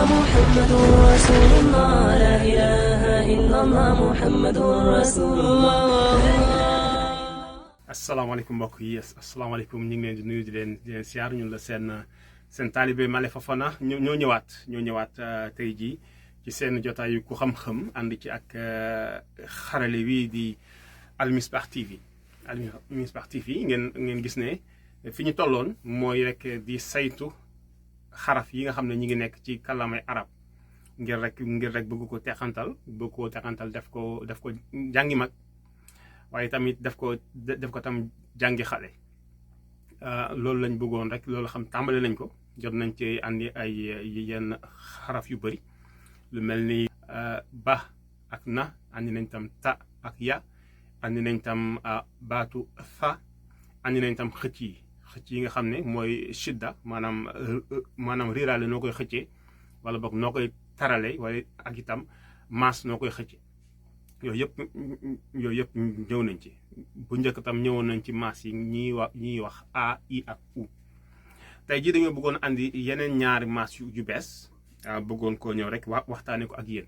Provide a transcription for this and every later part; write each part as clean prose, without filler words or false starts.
محمد رسول الله لا إله إلا الله محمد رسول الله. asalaamaaleykum mbokk yi asalaamaaleykum ñu ngi leen di nuyu di leen siyaar ñun la seen taalibe Male Fofana ñoo ñëwaat tey jii ci seen jotaayu ku xam-xam ànd ci ak xarale wi di Al Misbah TV. Al Misbah TV ngeen gis ne fi ñu tolloon mooy rek di saytu xaraf yi nga xam ne ñi ngi nekk ci kàllaamay arab ngir rek bëgg ko teqantal def ko jàngi mag waaye tamit def ko tam jàngi xale. loolu lañ bëggoon rek loolu xam tàmbale nañ ko jot nañ ci andi ay yenn xaraf yu bëri lu mel ni ba ak na andi nañ tam ta ak ya andi nañ tam baatu fa andi nañ tam xëcc yi nga xam ne mooy shidda maanaam riiraale noo koy xëccee wala boog noo koy tarale wala ak itam maas noo koy xëccee yooyu yëpp ñëw nañ ci. bu njëkk tam ñëwoon nañ ci maas yi ñiy wax a i ak u. tey jii dañoo bëggoon andi yeneen ñaari maas yu bees bëggoon koo ñëw rek waxtaane ko ak yéen.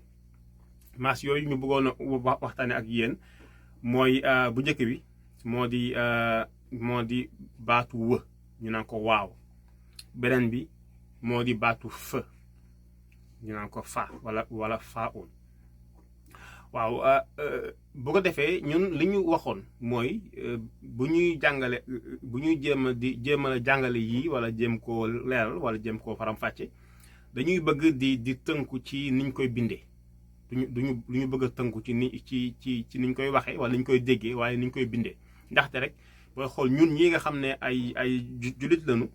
maas yooyu ñu bëggoon a waxtaane ak yéen mooy bu njëkk bi moo di baatu wë ñu naan ko waaw. beneen bi moo di baatu fë ñu naan ko fa wala faa un. waaw bu ko defee ñun li ñu waxoon mooy bu ñuy jéem a jàngale yii wala jéem koo leeral wala jéem koo faram-fàcce dañuy bëgg di tënku ci niñ koy bindee du ñu bëgg a tënku ci niñ koy waxee wala niñ koy déggee waaye niñ koy bindee. ndaxte rek booy xool ñun ñi nga xam ne ay jullit lañu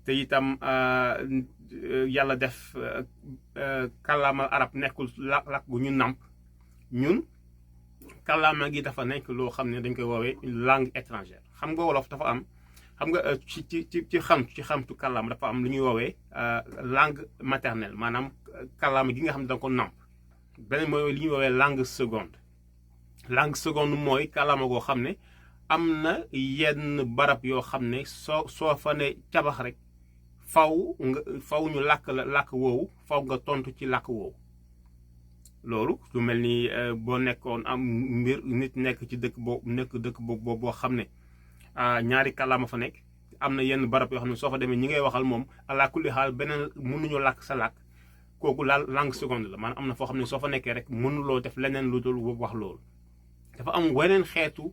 te itam yàlla def kàllaamal arab nekkul làkk gu ñu nàmp. ñun kàllaama gi dafa nekk loo xam ne dañ koy woowee langue étrangère. xam nga wolof dafa am xam nga ci xamtu kàllaama dafa am lu ñuy woowee langue maternelle maanaam kàllaama gi nga xam ne danga ko nàmp. beneen mooy li ñuy woowee langue seconde mooy kàllaama goo xam ne am na yenn barab yoo xam ne soo fa ne cabax rek faw ñu làkk woowu faw nga tontu ci làkk woowu. loolu lu mel ni boo nekkoon am mbir nit nekk ci dëkk boobu boo xam ne ñaari kàllaama fa nekk am na yenn barab yoo xam ne soo fa demee ñi ngay waxal moom ala kulli xaal beneen mënuñu làkk sa làkk kooku langue seconde la maanaam am na foo xam ne soo fa nekkee rek mënuloo def leneen lu dul wax loolu. dafa am weneen xeetu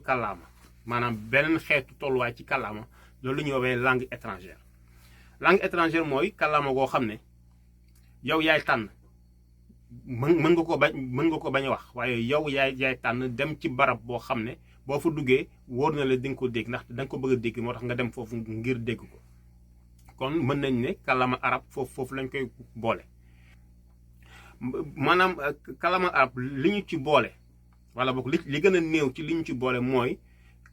kàllaama maanaam beneen xeetu tolluwaay ci kàllaama loolu la ñuy woowee langue étrangère. langue étrangère mooy kàllaama goo xam ne yow yaay tànn. mën nga ko bañ a wax waaye yow yaay tànn dem ci barab boo xam ne boo fa duggee wóor na la di nga ko dégg ndax da nga ko bëgg a dégg moo tax nga dem foofu ngir dégg ko. kon mën nañ ne kàllaama arab foofu lañ koy boole. maanaam kàllaama arab li ñu ci boole wala boog li gën a néew ci li ñu ci boole mooy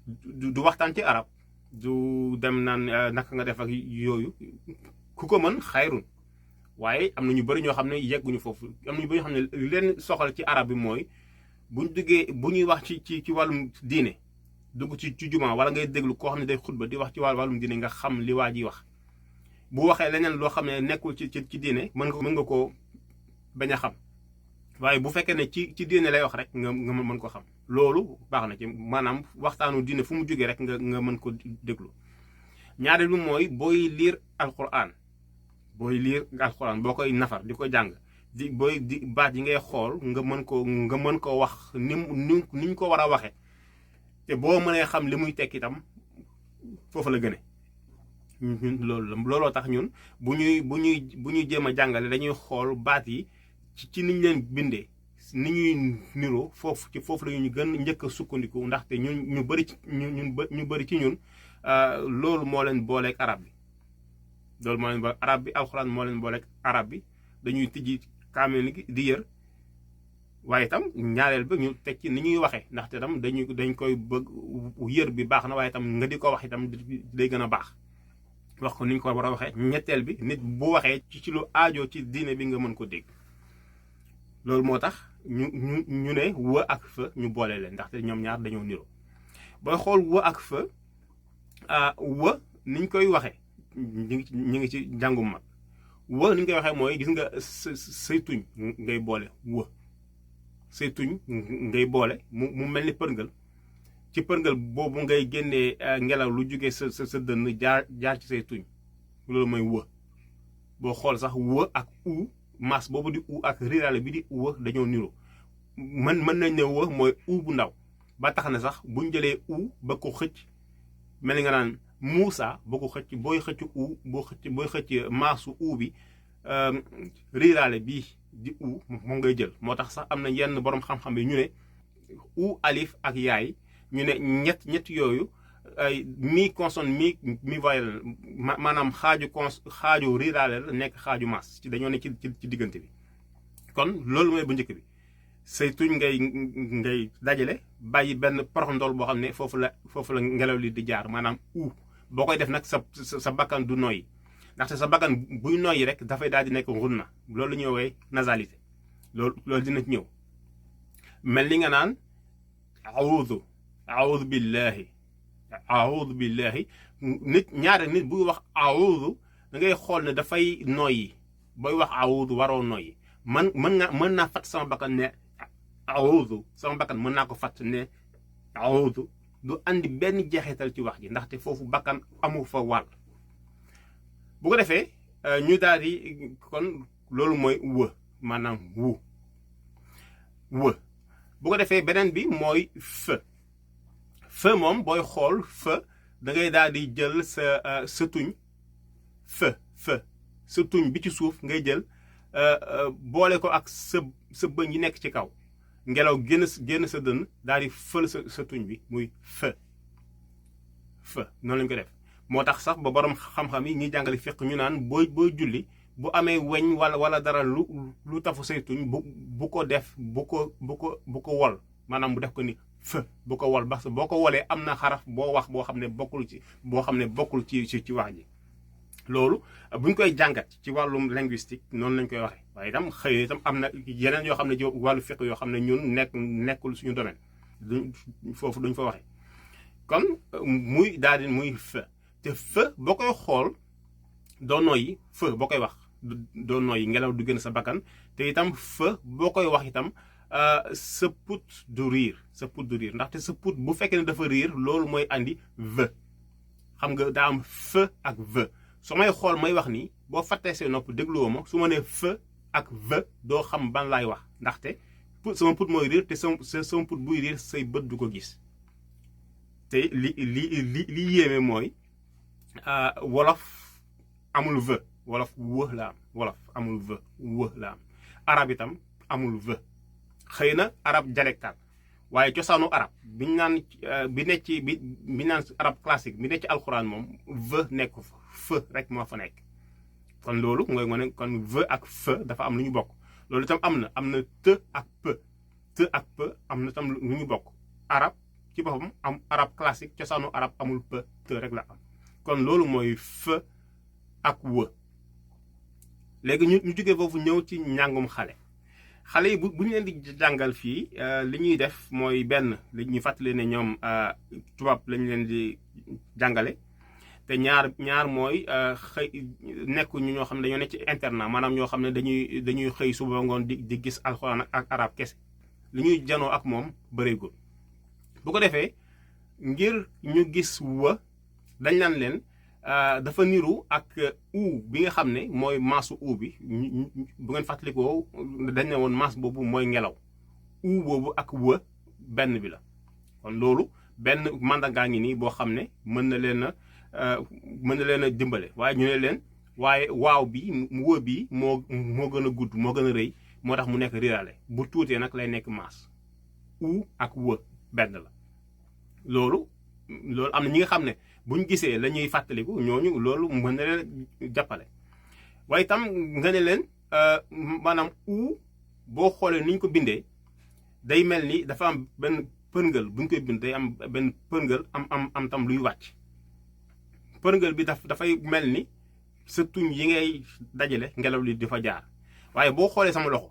du waxtaan ci arab du dem naan naka nga def ak yooyu ku ko mën xayrun. waaye am na ñu bëri ñoo xam ne yegguñu foofu am na ñu bëri ñoo xam ne leen soxal ci arab bi mooy bu ñuy wax ci wàllum diine dugg ci jumaa wala ngay déglu koo xam ne day xutba di wax ci wàllum diine nga xam li waa ji wax. bu waxee leneen loo xam ne nekkul ci diine mën nga koo bañ a xam waaye bu fekkee ne ci diine lay wax rek nga mën ko xam. loolu baax na ci maanaam waxtaanu diine fu mu jógee rek nga mën ko déglu. ñaareel bi mooy booy liir alquran boo koy nafar di ko jàng di baat yi ngay xool nga mën ko wax ni ñu ko war a waxe te boo mënee xam li muy tekki itam foofu la gëne. looloo tax ñun bu ñuy jéem a jàngale dañuy xool baat yi ci niñ leen bindee ni ñuy niroo foofu la ñu gën njëkk a sukkandiku ndaxte ñu bëri ci ñun loolu moo leen booleeg arab bi. loolu moo leen boole arab bi alxuraan moo leen booleeg arab bi dañuy tijji kaamil gi di yër waaye itam ñaareel ba ñu teg ci ni ñuy waxee ndaxte itam dañ koy bëgg yër bi baax na waaye itam nga di ko wax itam day gën a baax wax ko ni ñu ko war a waxee. ñetteel bi nit bu waxee ci lu aajoo ci diine bi nga mën ko dégg. loolu moo tax ñu ne wë ak fa ñu boole leen ndaxte ñoom ñaar dañoo niroo. booy xool wë ak fa wë niñ koy waxee ñu ngi ci njàngum mag wa ni ñu koy waxee mooy gis nga say tuñ ngay boole wa say tuñ ngay boole mu mel ni përngal ci përngal boobu ngay génnee ngelaw lu jógee sa dënn jaar ci say tuñ loolu mooy wa boo xool sax wa ak u mas boobu di u ak riiraale bi di wa dañoo niro mën nañ ne wa mooy u bu ndaw ba tax na sax buñ jëlee u ba ko xëcc mel ni nga naan Moussa boo ko xëcc booy xëcc u booy xëcc maasu u bi riiraale bii di u moom ngay jël moo tax sax am na yenn borom xam-xam yi ñu ne u alif ak yaay ñu ne ñett yooyu ay mi consonne mi voyelle maanaam xaaju riiraale la nekk xaaju maas ci dañoo ne ci diggante bi kon loolu mooy bu njëkk bi say tuñ ngay dajale bàyyi benn porox ndool boo xam ne foofu la ngelaw li di jaar maanaam u boo koy def nag sa bakkan du noyyi ndaxte sa bakkan buy noyyi rek dafay daal di nekk runna loolu la ñuy woowee nasalité loolu dina ci ñëw mel ni nga naan aoudu billahi ñaare nit buy wax aoudu da ngay xool ne dafay noyyi booy wax aoudu waroo noyyi mën naa fat sama bakkan ne aoudu sama bakkan mën naa ko fat ne aoudu du andi benn jeexital ci wax ji ndaxte foofu bakkan amu fa wàll bu ko defee ñu daal di kon loolu mooy wë maanaam wu wë bu ko defee beneen bi mooy fë moom booy xool fë da ngay daal di jël sa tuñ sa tuñ bi ci suuf ngay jël boole ko ak sa bëñ yi nekk ci kaw ngelaw génn sa dënn daal di fël sa tuñ bi muy fë noonu lañ ko def moo tax sax ba borom xam-xam yi ñuy jàngale fiq ñu naan booy julli bu amee weñ wala dara lu tafu say tuñ bu ko def bu ko wol maanaam bu def ko ni bu ko wol parce que boo ko wolee am na xaraf boo wax boo xam ne bokkul ci wax ji loolu buñ koy jàngat ci wàllum linguistique noonu lañ koy waxee waaye itam xëy itam am na yeneen yoo xam ne wàllu fiq yoo xam ne ñun nekkul suñu domaine foofu duñ fa waxee kon muy daal di muy te boo koy xool doo nooyi boo koy wax doo nooyi ngelaw du gën sa bakkan te itam boo koy wax itam sa put du riir ndaxte sa put bu fekkee ne dafa riir loolu mooy andi xam nga daa am ak su may xool may wax nii boo fàttee see nopp dégluwoo ma su ma nee ak doo xam ban laay wax ndaxte sama put mooy riir te sama put buy riir say bët du ko gis te li yéeme mooy wolof amul wolof la am wolof amul la am arab itam amul xëy na arab dialectal waaye cosaanu arab biñ naan bi naan arab classique bi nekk ci alxuraan moom nekk fa rek moo fa nekk kon loolu mooy nga ne kon ak dafa am lu ñu bokk loolu itam am na të ak p am na tam lu ñu bokk arab ci boppam am arab classique cosaanu arab amul të rek la am kon loolu mooy ak léegi ñu jógee foofu ñëw ci njàngum xale yi bu ñu leen di jàngal fii li ñuy def mooy benn li ñu fàttali ne ñoom tubaab lañu leen di jàngale te ñaar mooy nekku ñu ñoo xam ne dañoo nekk ci internat maanaam ñoo xam ne dañuy xëy suba ngoon di gis alxuraan ak arab kese li ñuy janoo ak moom bëreegul bu ko defee ngir ñu gis dañ naan leen dafa niru ak u bi nga xam ne mooy maasu u bi bu ngeen fàttalikoo dañ ne woon maas boobu mooy ngelaw u boobu ak benn bi la kon loolu benn mandangaa ngi nii boo xam ne mën na leen a dimbale waaye ñu ne leen waaye waaw bi bi moo gën a gudd moo gën a rëy moo tax mu nekk riiraale bu tuutee nag lay nekk maas u ak benn la loolu am na ñi nga xam ne buñ gisee la ñuy fàttaliku ñooñu loolu mën na leen jàppale waaye itam nga ne leen maanaam boo xoolee ni ñu ko bindee day mel ni dafa am benn përngal buñ koy bind day am benn përngal am tam luy wàcc përngal bi dafay mel ni sa tuñ yi ngay dajale ngelaw li di fa jaar waaye boo xoolee sama loxo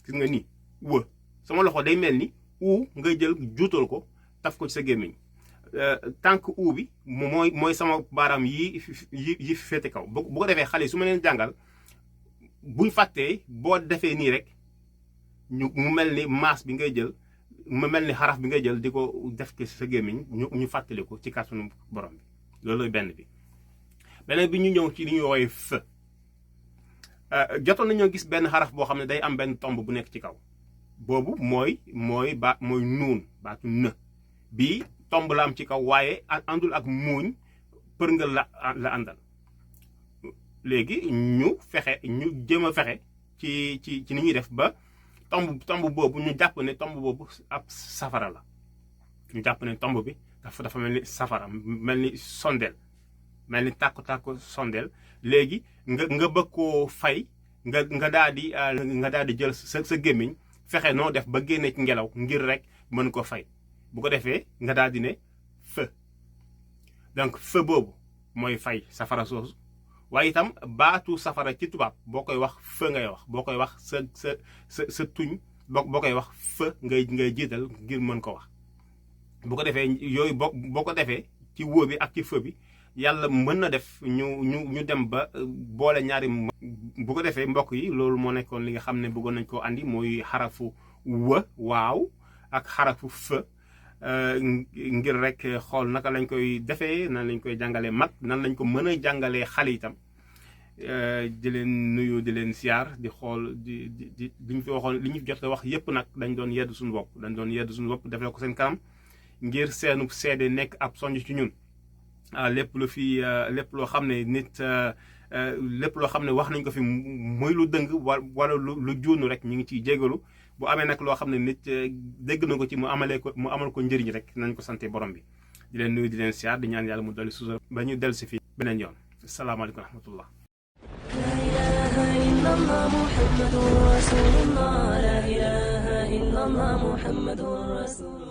gis nga nii sama loxo day mel ni ngay jël juutal ko taf ko ci sa gémmiñ tànk bi mooy sama baaraam yi féete kaw bu ko defee xale yi su ma leen jàngal buñ fàttee boo defee nii rek mu mel ni maas bi ngay jël mu mel ni xaraf bi ngay jël di ko def ko sa gémmiñ ñu fàttali ko ci kàttanu borom bi loolu benn bi. beneen bi ñu ñëw ci li ñuy woowee f jotoon nañoo gis benn xaraf boo xam ne day am benn tomb bu nekk ci kaw boobu mooy nuun baatu në bii tomb la am ci kaw waaye àndul ak muuñ përngal la àndal. léegi ñu jéem a fexe ci ni ñuy def ba tomb boobu ñu jàpp ne tomb boobu ab safara la ñu jàpp ne tomb bi dafa mel ni safara mel ni sondeel mel ni tàkku sondeel léegi nga bëgg koo fay nga daal di jël sa gémmiñ fexe noo def ba génne ci ngelaw ngir rek mën ko fay bu ko defee nga daal di ne feu donc feu boobu mooy fay safara soosu waaye itam baatu safara ci tubaab boo koy wax feu ngay wax boo koy wax sa tuñ boo koy wax feu ngay jiital ngir mën ko wax bu ko defee yooyu boo ko defee ci wóo bi ak ci feu bi yàlla mën na def ñu dem ba boole ñaari bu ko defee mbokk yi loolu moo nekkoon li nga xam ne bëggoon nañ koo andi mooy xarafu waaw ak xarafu feu ngir rek xool naka lañ koy defee nan lañ koy jàngalee mag nan lañ ko mën a jàngalee xale itam di leen nuyu di leen siyaar di xool di ñu fi waxoon li ñu jot a wax yépp nag dañ doon yedd suñu bopp defee ko seen kanam ngir seenu seede nekk ab sonj ci ñun lépp loo xam ne nit lépp loo xam ne wax nañ ko fi muy lu dëng wala lu juunu rek ñu ngi ciy jégalu bu amee nag loo xam ne nit dégg na ko ci mu amal ko njëriñ rek nañ ko sante borom bi di leen nuyu di leen siyaar di ñaan yàlla mu dolli suusal ba ñu dellu si fii beneen yoon asalaamaaleykum wa rahmatullah. لا إله إلا الله محمد رسول الله لا إله إلا الله محمد رسول الله